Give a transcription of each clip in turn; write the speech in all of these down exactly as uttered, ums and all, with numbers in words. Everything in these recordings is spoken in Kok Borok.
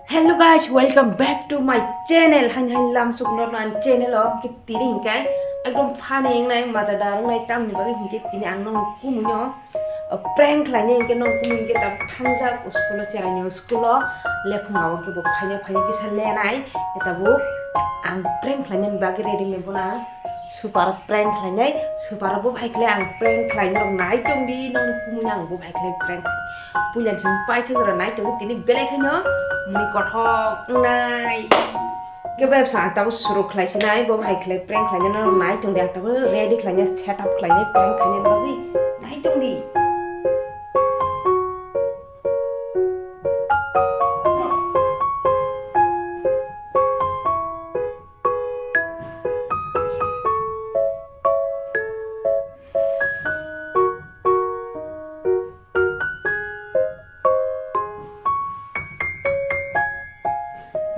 Hello guys, welcome back to my channel. Hain hain lam suk norno ang channel o hingke tini hingke ekdom funny wngnai, majadar wngnai, tamni bagwi hingke tini ang nono kumui no, uh, prank khlainai hingke nono kumui hingke tabuk thangjak school o, cherai ni school o lephung o hingke bo phaina phaina kisa lenai, tabuk ang prank khlainani bagwi ready ni bono ang. Super prank khlainai, super bo bai khlai ang prank khlainai rok nai tong di, nong kumui ang bo bai khlai prank. Puila sing pai thok rok nai tong di, tini belai khaino mui kothok nai. Ke bai sa tabo suru khlai sinai, bo bai khlai prank khlainai rok nai tong di, ang tabo ready khlainai, set up khlainai, prank khlainai bagwi nai tong di.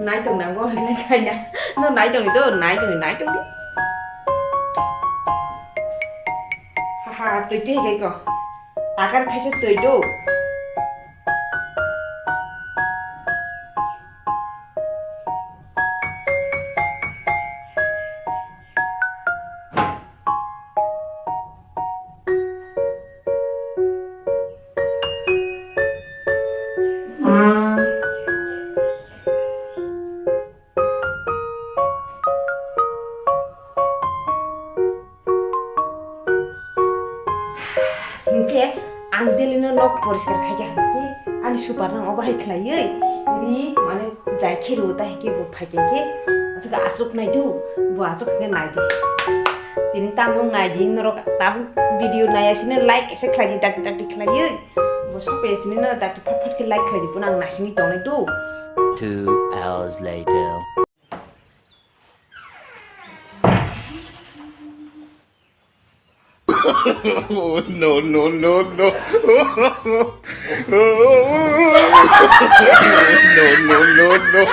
Nai tong nang bo, nai khaina. No nai tong di do, nai tong di, nai tong di. Ha ha, twi twi hai ko. Takar thaisa twi do. Hingke ang daily no nok poriskar khaikha hingke ani super no obo hai khlaiwi ri mane jai khe rw ta hingke bo phaikhe hingke aswk aswk nai do bo aswk hingke nai di tini tamung nai di norok tabuk video nai asini like ese khlai di dakti dakti khlaiwi bo sope asini no dakti phat phat khe like khlai di pono ang nasini tongnai do. Two hours later. Oh, no, no, no, no. No, no, no, no.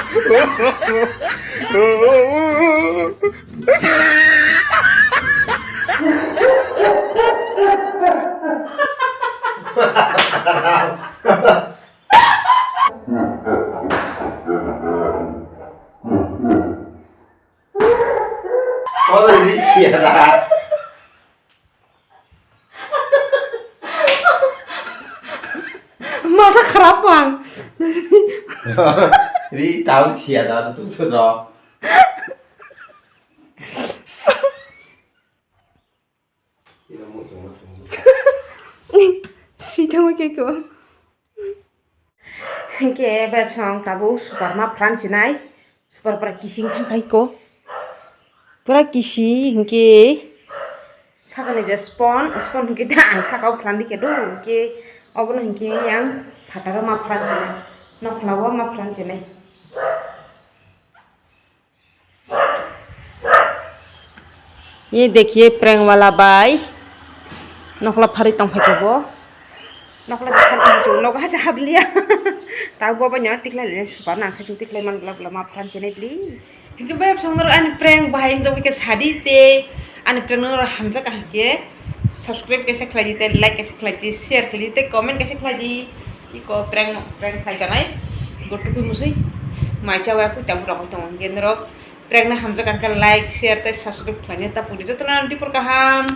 Oro ini siapa? Mata kharap ang. Ri tahu siapa tu sudah. Sitama keko. Hingke bebsong tabuk super ma pran chinai. Super pura kising thangkai ko. Pura kisi hingke sakani je spon, spon hingke ta ang sakao pran dike do hingke obono hingke yang phataro ma pran chinai. Nokhlao ma pran chinai. Ye dekhiye prank wala bai. Nokla phari tong phai kebo. Nokla phari tong phai kebo. Nogo hasa habliya. Tau bobo nyo tikla le supa nang sa tikla man gla gla ma phan chene please. Hingke bai song nor ani prank bahai jok ke sadi te. Ani prank nor hamjak ah ke. Subscribe kaisa khlai di, like kaisa khlai di, share khlai di, comment kaisa khlai di. Iko prank, prank khlai janai. Go tukui musui. Mai chawa ku tabu rok tong. Gen rok prank na hamjak ang khe like, share tei subscribe khlai ni ta pudi. Joto na dipor kaham.